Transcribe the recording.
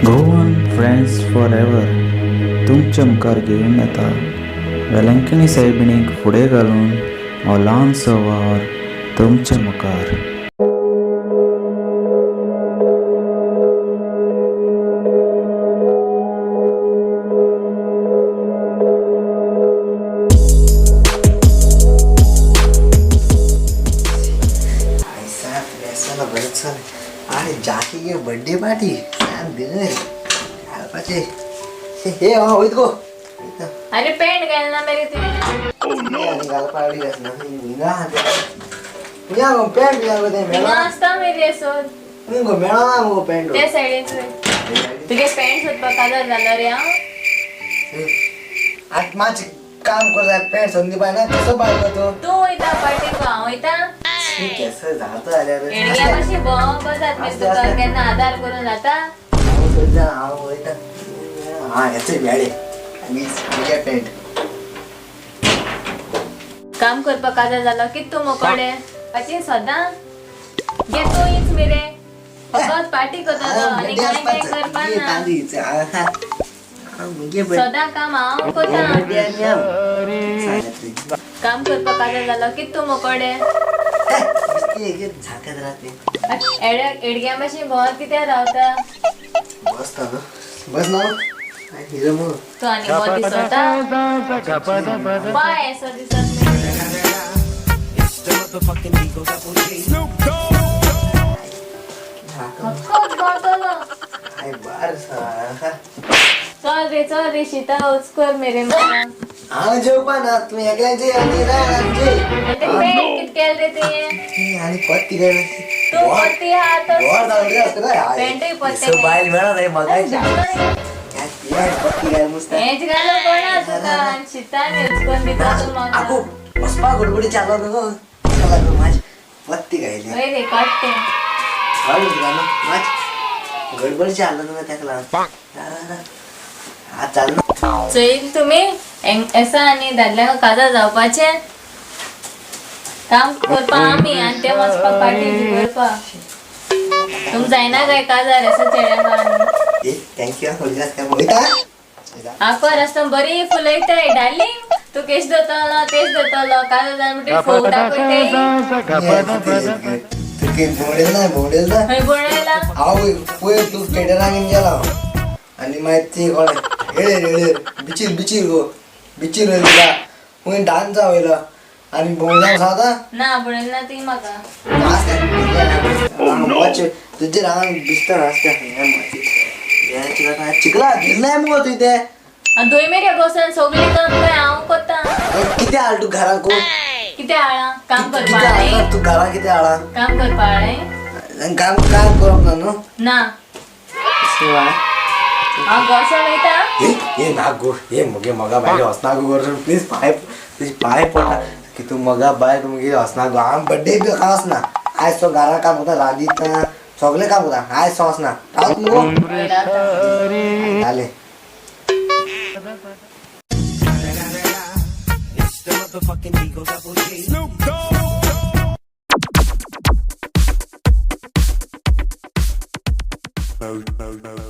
Goan friends for ever तुमच्या मुखार घेवन येता वेलंकणी सायबिणीक फुडें घालून हो ल्हानसो वावर तुमच्या मुखार. ऐसा पैसा बरंच झालं. अरे जाकी बर्थडे पार्टी सांग दिलं घालपाचे हे हा होईत गो. अरे पेंट घालना मेरे ते. घालपा पॅन्ट. हिंगा आसता मेरे सोद. मेळना मुगो पॅन्ट. ते सायडीन तुगे पॅन्ट सोदपाक काजार जालो रे हांव. आत मातशें काम कर. पॅन्ट संदी पाय ना कसो पाय गो तूं. तूं वयता पार्टीक, हांव वयता. केस जाता जाल्यार हेडग्या मातशें भोंवप जात मेरे तुका केन्ना आदार करून जाता. हांव वयता. हा हेचे वेळे आनी म्हगे पॅन्ट. काम करपाक काजार जालो कित तूं मोकोडे पाची सदां घे तूं हीच मेरे फकत पार्टी करतलो आनी कांय कांय करपा ना. सदां काम हांव करता. काम करपाक काजार जालो कित तूं मोकोडे. झाकत राहते. एडग्या मातशें भोंवत कित्याक रावता. बस ना बस ना हिरो मग. तूं आनी बरो दिसता पाय असो दिसत न्ही. फकत भोंवतलो. काय बार. चल रे चल रे शिता उचकर मेरे म्हाका. हांव जेवपा ना तूं एकल्याचे आनी रानांचे. आनी ते पेंट कित केलें रे तुवें? आनी पत्ती काय. तूं पत्ती आहा तो. पेंटूय पत्ते. बायल मेळना रे म्हाका. पत्ती काय मुसता. हेच घालो कोणा तुका आनी शितान उचकून दिता तूं म्हाका. आगो बसपा गडबडी चाललो न्हू लागलो माझ पत्ती घायली. हय रे काडटे. माझ गडबडी चाललो न्हू ताका लागून. हा चाल ना. चोयल तुमी एसा आनी दादल्यांक काजार जावपाचें काम करपा आमी आनी ते वचपाक पार्टी करपाक. तुम जायना काय काजार एसा चेड्यांक आनी. ए thank you काय वयता. आकर आसतना बरी फुलयताय डार्लिंग तूं केश दोतलो तेश दोतलो काजार जाल म्हणटकीर फोग दाखयताय. तुके भोंवडेल ना भोंवडेल ना. खंय पळयला. हांव पयर तूं थिएटराक गेला आनी मागीर ती कोण येळेर येळेर बिचीर बिचीर गो बिचीर वयला खंय डान्सा वयलो आनी भोंवडाक साता. ना पळयला ना ती म्हाका. तुजेर हांव बिस्तर आसता चिकला भिजलाय मुगो तुवें तें. आनी दोय मेरे बसून सगळीं काम काय हांव करता. कितें हाडला तूं घराक गो? कितें हाडा काम कितें करपा हाडला हाडलें? तूं घराक कितें हाडा? काम करपा हाडलें. काम काम करप ना न्हू. ना हांव गोरसोन वयता. ए ना गो हे मुगे मगा बायल वचना गो कर प्लीज पांय तुजे पांय पडटा की तूं मगा बायल मुगे वचना गो. हांव बड्डे बी कांय वचना आयज. सो घरा काम करता रांदिता सगळें काम करता आयज. सो वचना रावत मुगो. हय रावता. जालें. Bow, bow, bow.